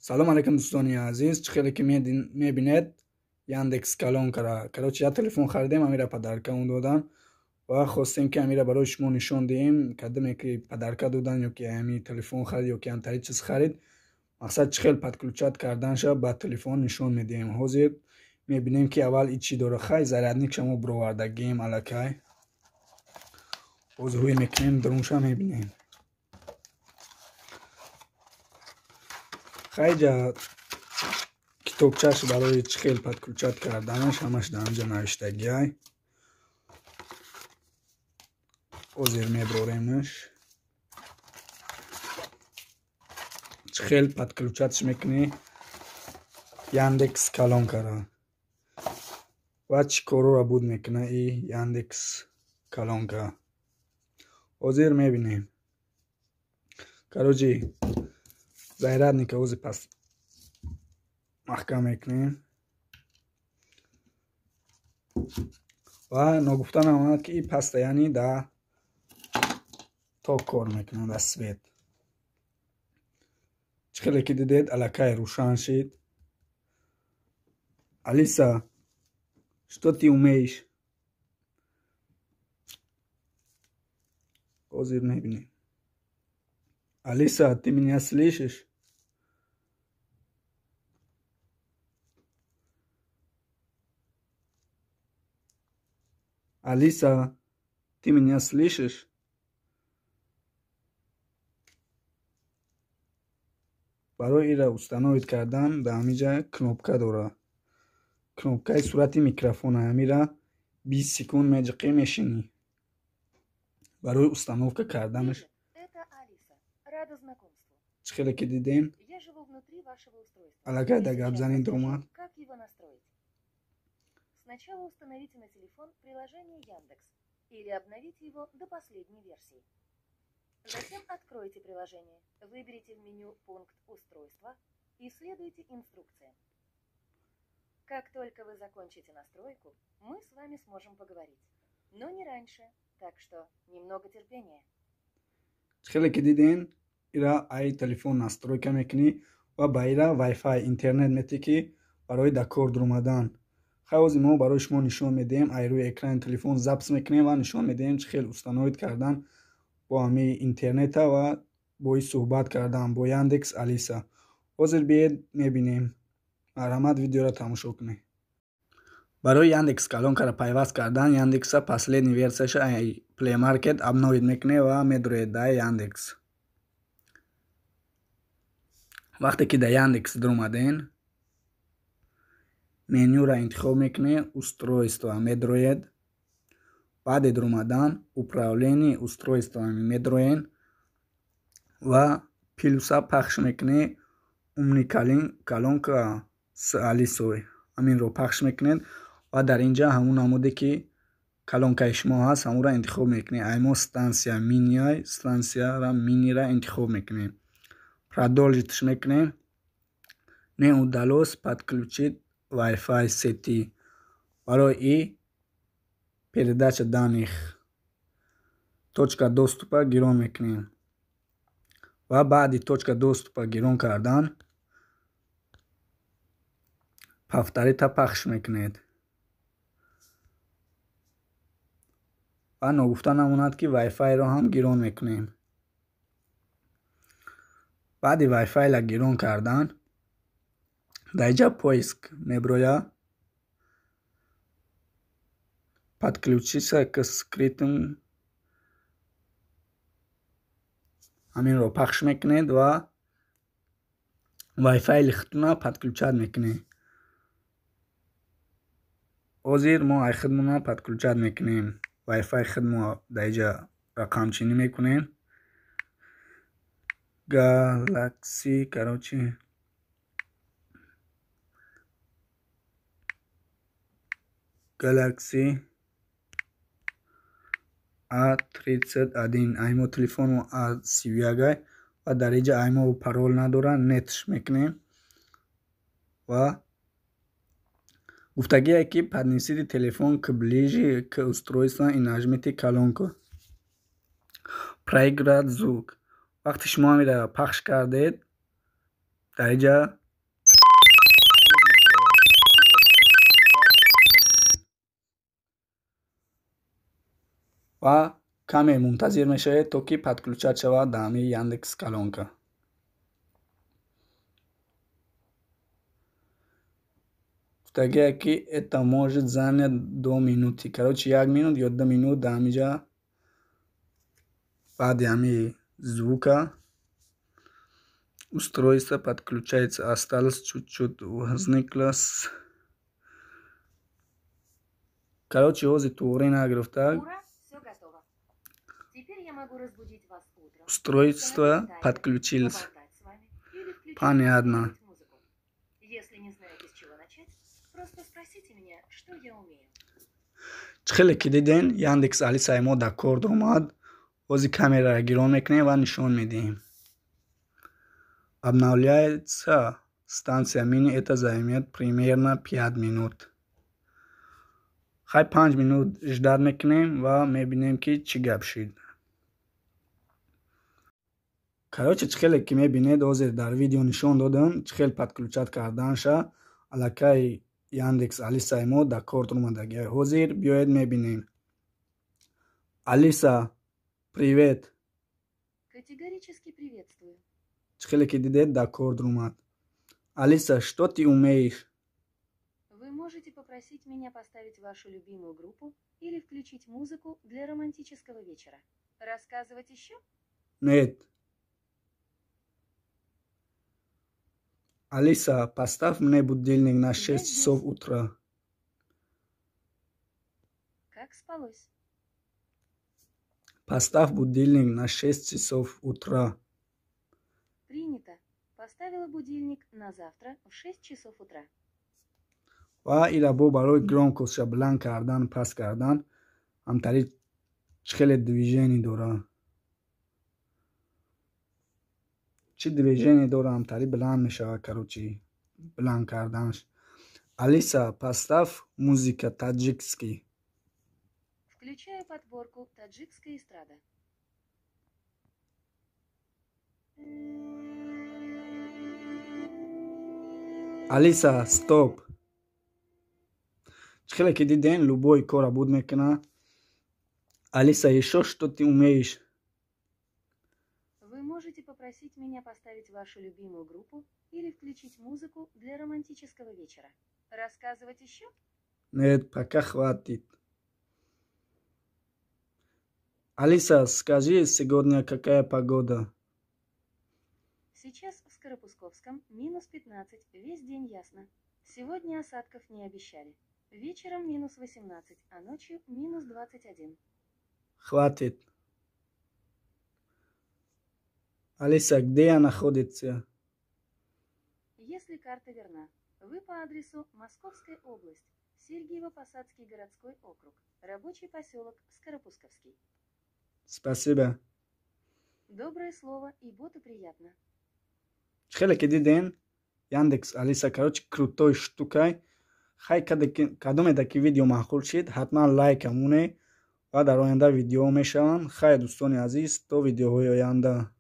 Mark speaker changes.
Speaker 1: Салом алейкум, дӯстони азиз. Чӣ хеле ки мебинед, Яндекс колонкара, короче, як телефон харидем, амира подарка он додан ва хостем, ки амира барои шумо нишон диҳем. Кадоме ки подарка додан ё ки ами телефон харид, ё ки ҳамтари чиз харид, мақсад чӣ хел подключать карданша ба телефон нишон медиҳем. Ҳозир мебинем, ки аввал и чӣ дора. Хай, зарядникша мо бировардагием аллакай. Боз ҳуй мекунем, дурунша мебинем. Хайҷа китобчаш барои чӣ хел подключать карданаш ҳамаш дар ҳамҷа навиштагиай. Ҳозир меброремаш. Чӣ хел подключатьш мекунӣ Яндекс колонкара ва чӣ корора буд мекуна и Яндекс колонка, ҳозир мебинем. Короче, зарядника ҳозир пас маҳкам мекунем ва ногуфта намонад, ки и паста, яъне да ток кор мекунад, да свет. Чӣ хеле ки дидед, аллакай рӯшан шид. Алиса, что ты умеешь? Ҳозир мебинем. Алиса, ты меня слышишь? Алиса, ты меня слышишь? Барои ира установить кардан дар ҳамиҷа кнопка дора, кнопкаи сурати микрофона. Ҳамира 20 секунд меҷиқӣ, мешинӣ барои установка карданаш. Чӣ хеле ки дидем, аллакай дар гапзанӣ даромад.
Speaker 2: Сначала установите на телефон приложение Яндекс или обновите его до последней версии. Затем откройте приложение, выберите в меню пункт «Устройство» и следуйте инструкциям. Как только вы закончите настройку, мы с вами сможем поговорить. Но не раньше, так что немного терпения.
Speaker 1: Хеле ки дидем, ира ай телефон настройка мекунӣ ва ба ира Wi-Fi интернет метӣ, ки барои дар кор дуромадан. Хай, ҳозир мо барои шумо нишон медиҳем, ай рӯи экрани телефон запись мекунем ва нишон медиҳем, чӣ хел установить кардан бо ҳами интернета ва бо и суҳбат кардан бо Яндекс Алиса. Ҳозир биед, мебинем. Марҳамат, видеоро тамошо кунед. Барои Яндекс колонкаро пайваст кардан Яндекса последний версияша ай Play Market обновить мекунед ва медуроед дар Яндекс. Вақте ки дар Яндекс дуромаден, менюро интихоб мекунед, устройство медроед. Баъди дуромадан управление устройствами медроен ва плюса пахш мекунед. Умный колонка с Алисой, ҳаминро пахш мекунед ва дар ин ҷа ҳамун намуде, ки колонкаи шумо ҳаст, ҳамонро интихоб мекунед. Ай мо станция мини, станцияра минира интихоб мекунем, продолжитьш мекунем. Не удалось подключить Wi-Fi сети. Барои и передача данных точка доступа гирон мекунем ва баъди точка доступа гирон кардан повторитьа пахш мекунед. Ва ногуфта намонад, ки Wi-Fi-ро ҳам гирон мекунем. Баъди Wi-Fi-ла гирон кардан дар инҷа поиск мебирояд, подключиться к скрытым, ҳаминро пахш мекунед ва Wi-Fi худтона подключать мекунед. Ҳозир мо ай худмона подключать мекунем. Wi-Fi худмо дар инҷа рақамчинӣ мекунем. Галакси, короче, Галакси А31. Аймо телефоно А31 ай ва дар инҷа аймо парол надорад, нетш мекунем ва гуфтагие, ки поднесите телефон к ближе к устройству и нажмите колонку проиграть звук. Вақте шумо ҳамира пахш кардед, Дар инҷа ва каме мунтазир мешавед, то ки подключать шавад дар ҳамин Яндекс Колонка. Гуфтагие, ки это может занять до минуты. Короче, 1 минут ё 2 минут дар ҳаминҷа баъди ҳамин звука устройство подключается. Осталось чуть-чуть, возникла. Короче, ҳозир туғрӣ нагирифта.
Speaker 2: Ура, все готово. Теперь я могу разбудить вас утром,
Speaker 1: Устройство
Speaker 2: установить таймер,
Speaker 1: подключилось.
Speaker 2: Поболтать с вами или включить
Speaker 1: Понятно.
Speaker 2: какую-нибудь музыку. Если не знаете, с чего начать, просто спросите меня, что я умею.
Speaker 1: Чӣ хеле ки диден, Яндекс Алисаи мо дар кор омад. Ҳозир камераро гирон мекунем ва нишон медиҳем. Обновляется станция мини, это займет примерно 5 минут. Хай, 5 минут ждать мекунем ва мебинем, ки чӣ гап шид. Короче, чӣ хеле ки мебинед, ҳозир дар видео нишон додам, чӣ хел подключать карданша. Аллакай Яндекс Алисаи мо дар кор омадагия. Ҳозир биёед, мебинем. Алиса, привет.
Speaker 2: Категорически приветствую.
Speaker 1: Чӣ хеле ки дидед, дар кор омад. Алиса, что ты умеешь?
Speaker 2: Вы можете попросить меня поставить вашу любимую группу или включить музыку для романтического вечера. Рассказывать еще?
Speaker 1: Нет. Алиса, поставь мне будильник на
Speaker 2: Я
Speaker 1: 6
Speaker 2: здесь.
Speaker 1: часов утра.
Speaker 2: Как спалось?
Speaker 1: Поставь будильник на 6 часов утра.
Speaker 2: Принято. Поставила будильник на завтра в 6 часов утра.
Speaker 1: Ва ира бо барои громкостша баланд кардан, паст кардан, ҳамтари чӣ хеле движение дора, чӣ движение дора, ҳамтари баланд мешавад. Короче, баланд карданаш. Алиса, поставь музыка таджикский.
Speaker 2: Включаю подборку «Таджикская эстрада».
Speaker 1: Алиса, стоп. Чӣ хеле ки диден, любой кора буд мекуна. Алиса, ещё что ты умеешь?
Speaker 2: Вы можете попросить меня поставить вашу любимую группу или включить музыку для романтического вечера. Рассказывать еще?
Speaker 1: Нет, пока хватит. Алиса, скажи, сегодня какая погода?
Speaker 2: Сейчас в Скоропусковском минус 15, весь день ясно. Сегодня осадков не обещали. Вечером минус 18, а ночью минус 21.
Speaker 1: Хватит. Алиса, где я находится?
Speaker 2: Если карта верна, вы по адресу: Московская область, Сергиево-Посадский городской округ, рабочий поселок Скоропусковский.
Speaker 1: Спасибо.
Speaker 2: Доброе слово и боту приятно.
Speaker 1: Чӣ хеле ки диден, Яндекс Алиса, короче, крутой штукай. Хай, кадоме ки видео маъқул шид, ҳатман лайка монед ва дар оянда видеоҳо мешаванд. Хай, дӯстони азиз, то видеоҳои оянда.